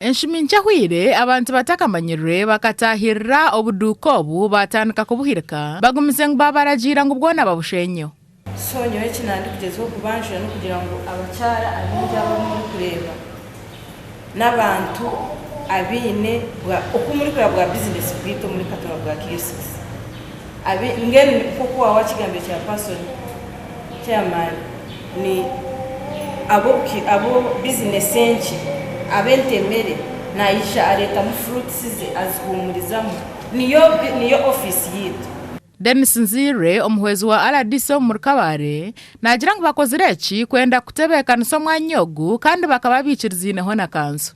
Enshumi nkye ehweire, abantu batakamanyirwe bakataahirira obuduuka obu baatandika kubuhirika bagumize ngu baabaragiira ngu bwona babushenyeho. So nyowe eki nandikugyezaho kubanjura n'okugira ngu abakyara abaingi abu murikureeba n'abantu abaine bwa oku murikureeba bwa bizinesi bwaitu omuri Katonga bwa kiosks abi mbwenu nk'oku waaba wakigambire chairperson, chairman ni abo abo bizinesi enkye ab'entemere naija areetamu fruits ze azihuumurizamu niyo niyo ofiisi yaitu. Denis Nziirwe, omuhwezi wa rdc omuri Kabale, naagira ngu bakozire eki kwenda kutebeekanisa omwanya ogu kandi bakaba baikiriziineho na kanso.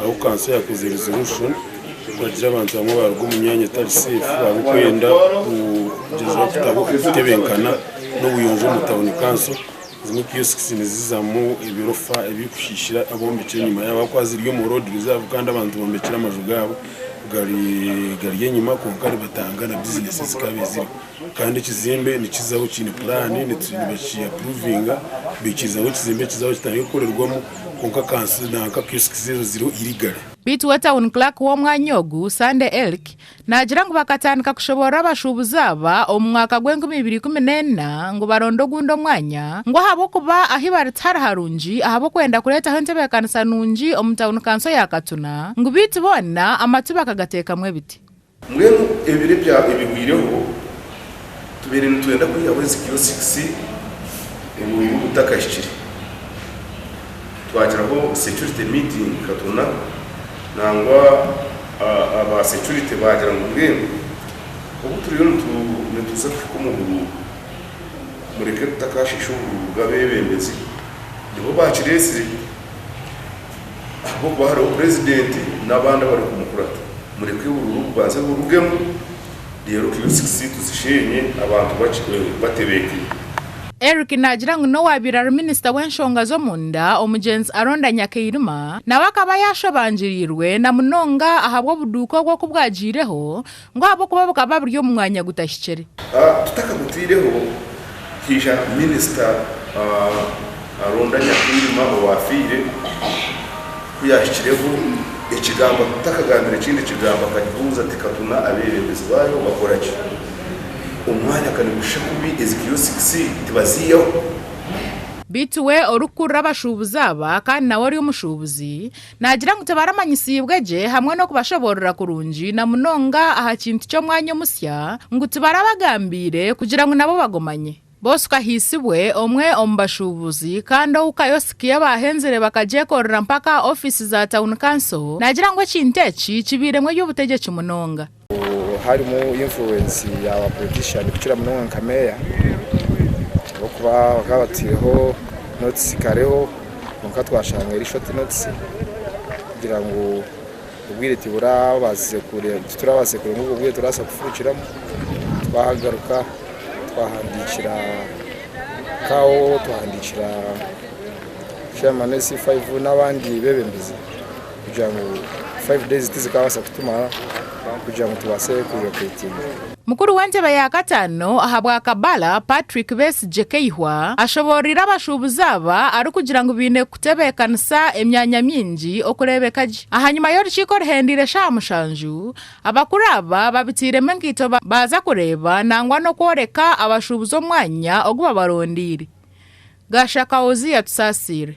Ahu kanso yakozire resolution kuragira abantu bamwe baruga omu myanya etari safe ahabw'okwenda kugyezaho kutaho okutebenkana n'obuyonjo omu tawuni kanso. Zimwe kiosks nizizamu ebirofa ebirikushiishira abombekire enyima yaabo ahabw'okuba ziri omu road reserve kandi abantu bombekire amaju gaabo gari enyima kwonka nibatanga na bizinesi ezikaabaire ziriho. Kandi ekizimbe nikizaho kiine puraani nibaki apuruvinga baikiriza ngu ekizimbe kizaho kitandike kukorerwamu kwonka kanso nanka kiosks ezo ziriho irigare. Beitu we Town Clerk w'omwanya ogu, Sunday Elk, naagira ngu bakatandika kushoboorora abashuubuzi aba omu mwaka gw'enkumi ibiri ikumi n'ena ngu baronde ogundi omwanya ngu ahabw'okuba ahi bari tihari harungi ahabw'okwenda kureetaho entebeekanisa nungi omu tauni kanso ya Katuna ngu beitu boona amatu bakagateekamu ebiti. Mbwenu ebiro ebya ebihwireho tubaire nitwenda kwihaho ezi kiosks obururu butakahikire. Twagiraho security meeting Katuna nangwa aba security baagira ngu mbwenu obu turiyo nituza kuhika omu bururu mureke tutakashiisha obururu bw'abebembezi nibo baakireetsire. Ahabw'okuba hariho purezidenti n'abandi abarikumukurata. Mureke obururu bubanze burugemu, reero kiyosikisi tuzisheenye abantu batebeekane. Eric naagira ngu n'owaabaire ari minisita w'enshonga z'omunda, omugyenzi Aronda Nyakairima, nawe akaba yaashobangiriirwe na munonga ahabw'obuduuka obwo ku bwagiireho ngu ahabw'okuba bukaba buri omu mwanya gutahikire. Tutakagutaireho, haija minisita Aronda Nyakairima owaafiire, ku yaahikireho ekigambo tutakagambire ekindi kigambo akagibuuza ati Katuna abeebembezi baayo bakora ki? Omwanya ka nigushusha kubi ezi kiyosikisi tibaziihaho? Beitu we orikukurira abashuubuzi aba kandi nawe ori omushuubuzi, Naagira ngu tibaramanyisiibwe gye hamwe n'okubashoboorora kurungi na munonga aha kintu ky'omwanya omusya ngu tibarabagambiire kugira ngu nabo bagumanye. Bosco Ahiisibwe, omwe omu bashuubuzi kandi ou kayosiki y'abaahenzire bakagyekorera mpaka aha ofiisi za tauni kanso, naagira ngu ekintu eki kibairemu eby'obutegyeki munonga. Harimu influence ya ba politician kukira munonga nka meeya ahabw'okuba bakaba bataireho notice kareho kwonka twashanga eri short notice kugira ngu obwire tiburabaasize titurabaasize kureeba ngu obwo bwire turabaasa kufurukiramu twagaruka twahandiikira CAO twahandiikira chairman SC5 n'abandi bebembezi. kugira ngu 5 days tizikabaasa kutumara kugira ngu tubaase kurelocatinga. Mukuru w'entebe ya kataano ahabwa Kabala, Patrick Besigye Keihwa ashobooroire abashuubuzi aba arikugira ngu baine kutebeekanisa emyanya mingi okureebeka gye. Ahanyima y'orukiiko oruhendeire eshaaha mushanju, abakuru aba babiteiremu enkaito baaza kureeba nangwa n'okworeka abashuubuzi omwanya ogu babarondeire. Gashaka Hosea Tusaasiire.